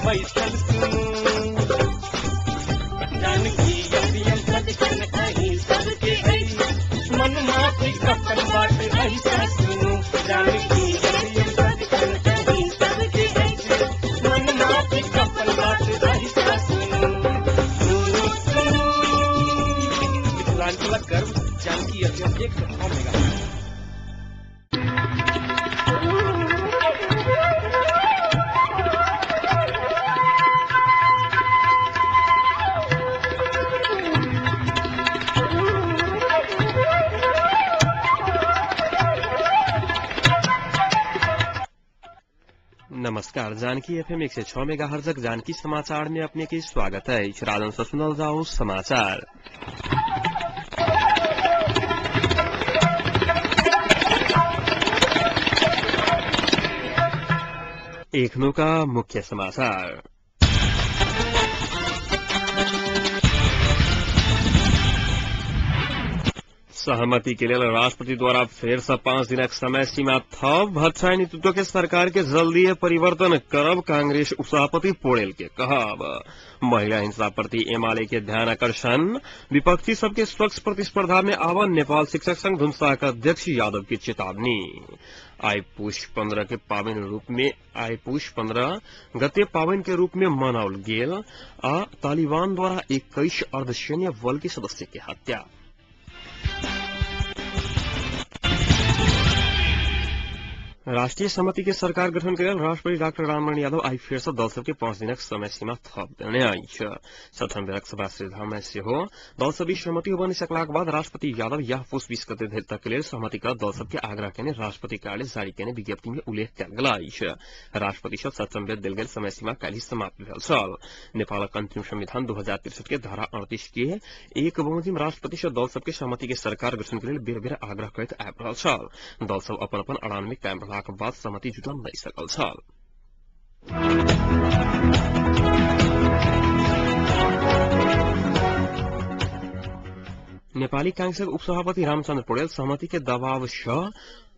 बैसल सुनू। जानकी एफएम सदिखन अहीं सबके अछि, मनमाफिक अपन बात एहिसँ सुनू। जानकी एफएम सदिखन अहीं सबके अछि, मनमाफिक अपन बात एहिसँ सुनू। सुनू सुनू मिथिलांचलक गर्व जानकी एफएम 106 मेगा। नमस्कार, जानकी एफएम 106 मेगाहर्जक जानकी समाचार में अपने के स्वागत है। राजन से सुनल जाओ समाचार। एखनो का मुख्य समाचार। सहमति के लेल राष्ट्रपति द्वारा फेर से 5 दिनक समय सीमा थप। भट्टराई नेतृत्व के सरकार के जल्दी परिवर्तन करब कांग्रेस उपसभापति पौडेल के कहब। महिला हिंसा प्रति एमाले के ध्यान आकर्षण। विपक्षी सबके स्वच्छ प्रतिस्पर्धा में आवा नेपाल शिक्षक संघ धुमसाक अध्यक्ष यादव की चेतावनी। आई पुष 15 के पावन रूप में आई पुष 15 गते पावन के रूप में मनाओल गेल आ तालिबान द्वारा 21 अर्धसैन्य बल के सदस्य के हत्या। राष्ट्रीय सहमति के सरकार गठन के लेल राष्ट्रपति डाक्टर रामचरण यादव आई फेर से दल सबके 5 दिनक समय सीमा थप देने अछि। सत्रहम बेरक सभा श्रीधाम में सेहो दल सब बीच सहमति होबऽ नहि सकलाक बाद राष्ट्रपति यादव यह पुष 20 गते धरि तक के लेल सहमति कर दल सबके आग्रह केने राष्ट्रपति कार्यालय जारी केने विज्ञप्ति में उल्लेख कयल गेल अछि। राष्ट्रपति सब सत्रहम बेर देल गेल समय सीमा काल्हि समाप्त भेल छल। नेपालक अंतिम संविधान 2063 के धारा 38 के 1 बमोजिम राष्ट्रपति से दल सबके सहमति के सरकार गठन के लेल बेर बेर आग्रह करैत आबि रहल छल। दल सब अपन अपन अड़ान में कायम रहलाक बाद सहमति जुटा नहि सकल छल। नेपाली कांग्रेसक उपसभापति रामचंद्र पौडेल सहमति के दबाव सँ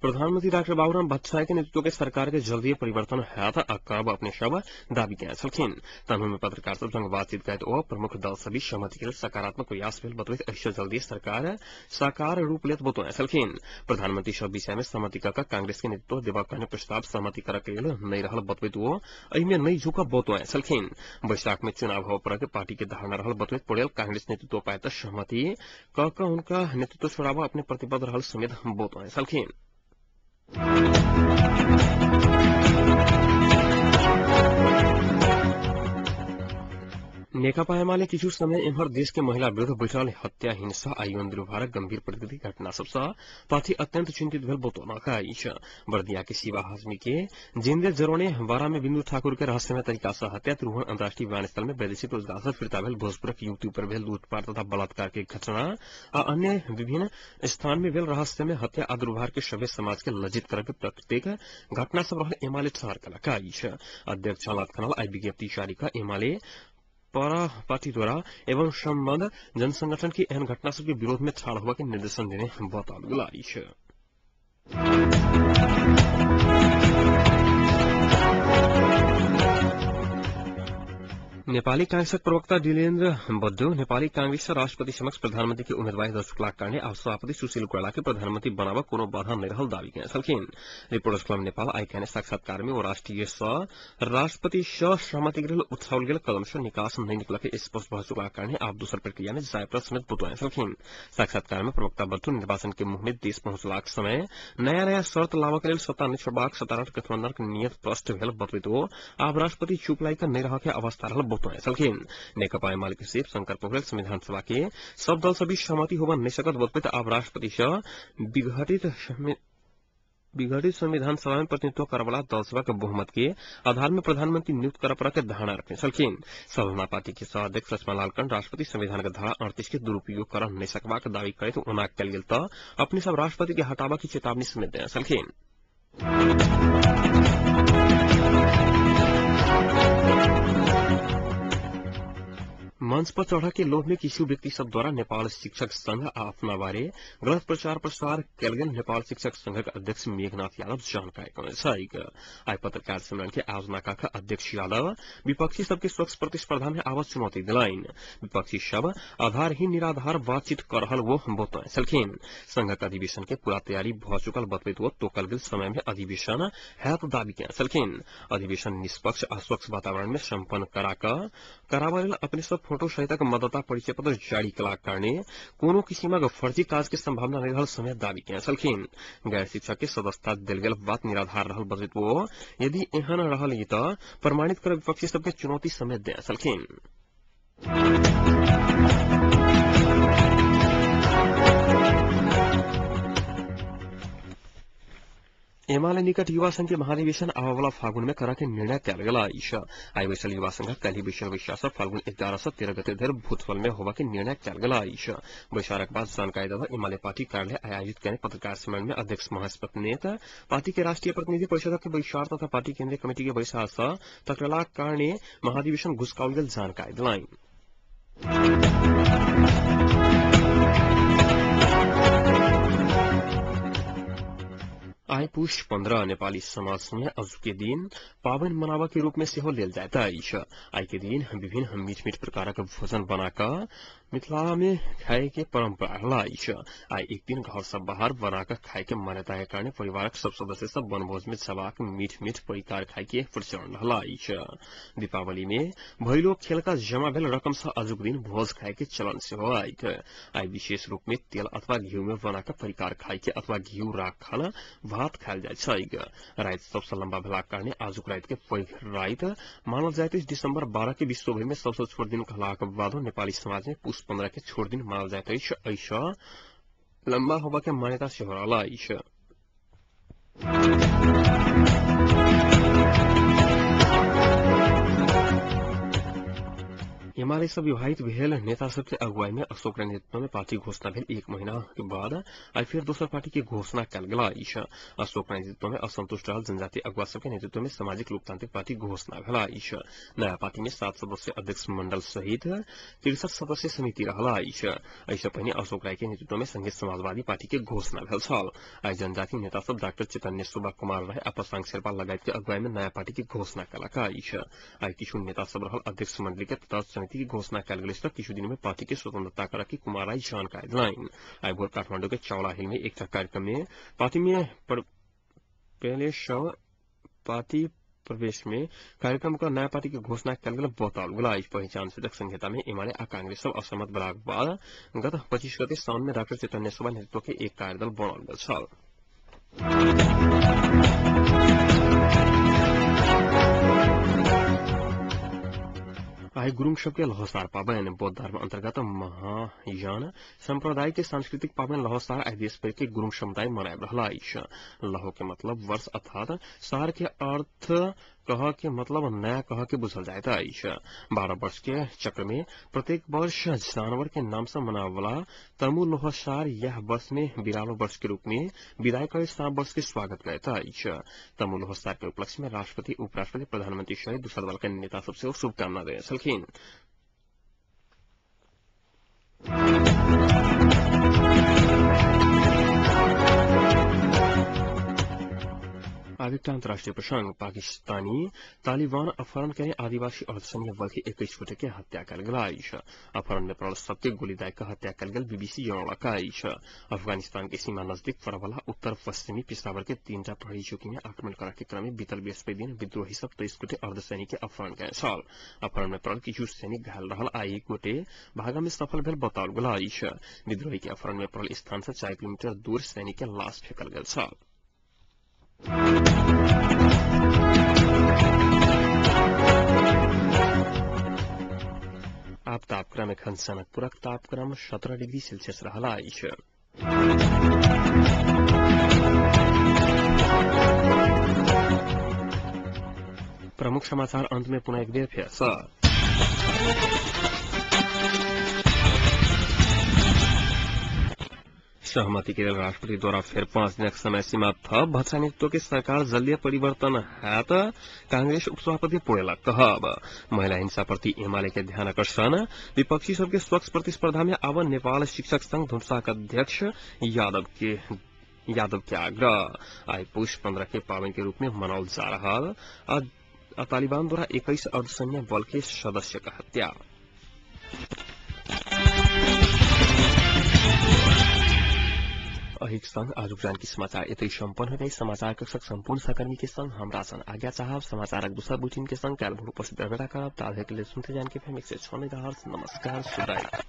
प्रधानमंत्री डाक्टर बाबूराम भट्टराई के नेतृत्व के सरकार के जल्दी परिवर्तन होयत आ करब अपने सब दावी केने छलखिन। तन्हु में पत्रकार सब संग बातचीत करैत ओ प्रमुख दल सब बीच सहमति के लेल सकारात्मक प्रयास भेल बतबैत एहिसँ जल्दी सरकार साकार रूप लेत बतौने छलखिन। प्रधानमंत्री सब विषय में सहमति कऽ कऽ कांग्रेस के नेतृत्व देबाक कहने प्रस्ताव सहमति करऽ के लेल नहि रहल बतबैत ओ एहिमे नहि झुकब बतौने छलखिन। बैशाख में चुनाव होबय पर के पार्टी के धारणा रहल बतबैत पौडेल कांग्रेस नेतृत्व पाए तऽ सहमति कऽ कऽ हुनका नेतृत्व छोड़ाबऽ अपने प्रतिबद्ध रहल समेत बतौने छलखिन। नेकपा एमाले किछु समय एम्हर देश के महिला विरुद्ध बैठल हत्या, हिंसा आ यौन दुर्व्यवहारक गंभीर प्रकृति घटना सबसँ पार्टी अत्यंत चिंतित भेल बतौलक अछि। बर्दिया के शिवा हाजमी के जिंदे जरौने, बारा में बिंदु ठाकुर के रहस्यमय तरीका से हत्या, त्रिभुवन अंतर्राष्ट्रीय विमानस्थल में वैदेशिक रोजगार से फिरता भेल भोजपुरक युवती पर भेल लूटपाट तथा बलात्कार के घटना आ अन्य विभिन्न स्थान में भेल रहस्यमय हत्या आ दुर्व्यवहार के सभ्य समाज के लज्जित करऽ के प्रकृतिक घटना सब रहल एमाले ठहर कयलक अछि। अध्यक्ष झलनाथ खनाल आई विज्ञप्ति जारी कऽ एमाले पार्टी द्वारा एवं संबंध जनसंगठन की एहन घटना सबके विरोध में ठाढ़ होबऽ के निर्देशन देने बताओल गेल अछि। नेपाली कांग्रेसक प्रवक्ता दिलेन्द्र बद्दो नेपाली कांग्रेस राष्ट्रपति समक्ष प्रधानमंत्री के उम्मीदवारी दऽ चुकलाक कारणे आब सभापति सुशील कोइराला के प्रधानमंत्री बनाबऽ कोनो बाधा नहि रहल दावी केने छलखिन। रिपोर्टर्स क्लब नेपाल आई केने साक्षात्कार में ओ राष्ट्रीय सँ राष्ट्रपति सँ सहमति के लेल उठाओल गेल कदम सँ निकास नहि निकलऽ के स्पष्ट भऽ चुकलाक कारणे आब दोसर प्रक्रिया में जाय पड़त समेत बतौने छलखिन। साक्षात्कार में प्रवक्ता बद्दो निर्वाचन के मुंह में देश पहुंचलाक समय नया नया शर्त लाबऽ के लेल सत्ता नहि छोड़बाक सत्तारूढ़ गठबंधनक नियत स्पष्ट भेल बतबैत ओ आब राष्ट्रपति चुप लागि कऽ नहि रहऽ के अवस्था रहल बतौने छलखिन। नेकपा एमाले के सचिव शंकर पोखरेल संविधान सभा के सब दल सब बीच सहमति होबऽ नहि सकत बतबैत आब राष्ट्रपति सँ विघटित संविधान सभा में प्रतिनिधित्व करवला दल सभक बहुमत के आधार में प्रधानमंत्री नियुक्त करऽ पड़ऽ के धारणा रखने छलखिन। सदना पार्टी के सह अध्यक्ष लक्ष्मण लाल कर्ण राष्ट्रपति संविधान के धारा 38 के दुरुपयोग करऽ नहि सकबाक दावी करैत ओना कयल गेल तऽ अपने सब राष्ट्रपति के हटाबऽ के चेतावनी समेत देने छलखिन। मंच पर चढ़ के लोभ में किछु व्यक्ति सब द्वारा नेपाल शिक्षक संघ आ अपना बारे गलत प्रचार प्रसार कयल गेल नेपाल शिक्षक संघक अध्यक्ष मेघनाथ यादव जानकारी करने छैक। आइ पत्रकार सम्मेलन के आयोजना कऽ अध्यक्ष यादव विपक्षी सबके स्वच्छ प्रतिस्पर्धा में आवाज चुनौती दिलनि। विपक्षी सब आधारहीन निराधार बातचीत कर रहल वो बतौने छलखिन। संघक अधिवेशन के पूरा तैयारी भऽ चुकल बतबैत वो तोकल गेल समय में अधिवेशन हैत दावी केने छलखिन। अधिवेशन निष्पक्ष आ स्वच्छ वातावरण में सम्पन्न कराबय लेल अपने सब फोटो सहितक मतदाता परिचय पत्र जारी कलाक कारणे कोनो किसिमक फर्जी काज के संभावना नहि रहल समय दावी केने छलखिन। गैर शिक्षक के सदस्यता देल गेल बात निराधार रहल बतबैत वो यदि एहन रहल तऽ प्रमाणित कर विपक्षी सबके चुनौती समेत देने छलखिन। एमाले निकट युवा संघ के महाधिवेशन आवावला फागुन में करा के निर्णय कयल गेल अछि। आइ बैसल युवा संघ काल्हि बैसल बैसार सँ फाल्गुन 11 सँ 13 गते धरि भूतफल में होबा के निर्णय कयल गेल अछि। बैसारक बाद जानकारी दऽ एमाले पार्टी कार्यालय आयोजित कयने पत्रकार सम्मेलन में अध्यक्ष महेश पत्नेत पार्टी के राष्ट्रीय प्रतिनिधि परिषदक बैसार तथा पार्टी केंद्रीय कमिटी के बैसार सँ टकरालाक कारणे महाधिवेशन घुसकाओल गेल जानकारी देलनि। आइ पुष 15 नेपाली समाज में आजुके दिन पाबनि मनाबऽ के रूप में सेहो लेल जाइत अछि। आइ के दिन विभिन्न मीठ मीठ प्रकारक भोजन बना कऽ मिथिला में खाए के परंपरा रहल अछि। आइ एक दिन घर से बाहर बना कऽ खाए के मान्यता के कारणे परिवारक सब सदस्य सब वनभोज में जबाक मीठ मीठ परिकार खाए के प्रचलन रहल अछि। दीपावली में भैलो खेल का जमा भेल रकम से आजुक दिन भोज खाए के चलन सेहो अछि। आइ विशेष रूप में तेल अथवा घिउ में बना कऽ परिकार खाए के अथवा घिउ राखल भात खायल जाइत छैक। राति सबसँ लंबा भेलाक कारणे आजुक राति के पैघ राति मानल जाइत अछि। दिसंबर 12 के विश्वभरि में सबसँ छोट दिन कहलाक बादो नेपाली समाज में पुष 15 के छोट दिन मानल जाइत अछि। एहिसँ लंबा होबा के मान्यता सेहो रहल अछि। एमाले से विवाहित भेल नेता सबके अगुवाई में अशोक राय नेतृत्व में पार्टी घोषणा भेल एक महीना के बाद आइ फेर दोसर पार्टी के घोषणा कयल गेल अछि। अशोक राय नेतृत्व में असंतुष्ट रहल जनजाति अगुवा सबके नेतृत्व में सामाजिक लोकतांत्रिक पार्टी घोषणा भेल अछि। नया पार्टी में 7 सदस्य अध्यक्ष मंडल सहित 63 सदस्य समिति रहल अछि। एहिसँ पहिने अशोक राय के नेतृत्व में संघीय समाजवादी पार्टी के घोषणा भेल छल। आइ जनजाति नेता सब डाक्टर चैतन्य सुब्बा कुमार राय आ पसांग शेर्पा लगायत के अगुवाई में नया पार्टी के घोषणा कयलक अछि। आइ किछु नेता सब रहल अध्यक्ष मंडली के तथा समिति की घोषणा कयल गेल अछि। किछु दिन में पार्टी के स्वतंत्रता करऽ के कुमार राय जानकारी देलनि। आइ भोर काठमांडू के चौला हिल में एकटा कार्यक्रम में पार्टी में पहले शव पार्टी प्रवेश में कार्यक्रम का नया पार्टी के घोषणा कयल गेल बताओल गेल अछि। पहिचान सूचक संहिता में एमाले आ कांग्रेस सब असहमत भेलाक बाद गत 25 गते साउन में डाक्टर चैतन्य सुब्बा नेतृत्व के एक कार्यदल बनाओल गेल छल। आइ गुरुङ सबके लहोसार पाबनि। बौद्ध धर्म अंतर्गत महायान संप्रदाय के सांस्कृतिक पाबनि लहोसार आइ देश भरि के गुरुङ समुदाय मनाबि रहल अछि। लहो के मतलब वर्ष अर्थात सार के अर्थ कह के मतलब नया कह के बुझल जाइत अछि। 12 वर्ष के चक्र में प्रत्येक वर्ष जानवर के नाम से मनावला तमु लोहसार यह वर्ष में बिरालो वर्ष के रूप में विदाई कर साँप वर्ष के स्वागत करैत अछि। तमु लोहसार के उपलक्ष्य में राष्ट्रपति, उपराष्ट्रपति, प्रधानमंत्री सहित दोसर दल के नेता सबसे शुभकामना देने छलखिन। आब एकटा अंतर्राष्ट्रीय प्रसंग। पाकिस्तानी तालिबान अपहरण कयने आदिवासी अर्धसैन्य बल के 21 गोटे के हत्या कयल गेल अछि। अपहरण में पड़ल सबके गोली दागि कऽ हत्या कयल गेल बीबीसी जनौलक अछि। अफगानिस्तान के सीमा नजदीक पड़वला उत्तर पश्चिमी पेशावर के 3टा प्रहरी चौकी में आक्रमण करऽ के क्रम में बीतल बृहस्पति दिन विद्रोही सब 23 गोटे अर्धसैनिक के अपहरण कयने छल। अपहरण में पड़ल किछु सैनिक घायल रहल आ 1 गोटे भागऽ में सफल भेल बताओल गेल अछि। विद्रोही के अपहरण में पड़ल स्थान से 4 किलोमीटर दूर सैनिक के लाश फेकल गेल छल। आब तापक्रम एखन जनकपुरक तापक्रम 17 डिग्री सेल्सियस रहल अछि। प्रमुख समाचार अंत में पुनः एक बेर फेर सँ। सहमति के लेल राष्ट्रपति द्वारा फेर 5 दिनक समय सीमा थप। भट्टराई नेतृत्व के सरकार जल्दी परिवर्तन हैत, कांग्रेस उपसभापति पुरेलक कहब। महिला हिंसा प्रति एमाले के ध्यान आकर्षण। विपक्षी सबके स्वच्छ प्रतिस्पर्धा में आवन नेपाल शिक्षक संघ धुनसाक अध्यक्ष यादव के आग्रह। आई पुष 15 के पावन के रूप में मनाओल जा रहा तालिबान द्वारा 21 अर्धसैन्य बल के सदस्य का हत्या। अहिक संग आजुक जानकी समाचार एतै सम्पन्न होइत। समाचार कक्षक सम्पूर्ण सहकर्मी के संग हमरा सन आज्ञा चाहब। समाचारक दोसर बुलेटिन के संग काल्हि भोर उपस्थित रहबे करब। ताधरि के लेल सुनते जानकी एफएम 106 मेगाहर्ट्ज। नमस्कार, शुभरात्रि।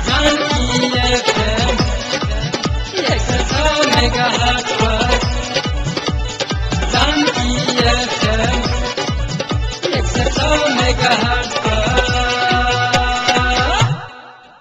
Janaki FM 106 megahertz.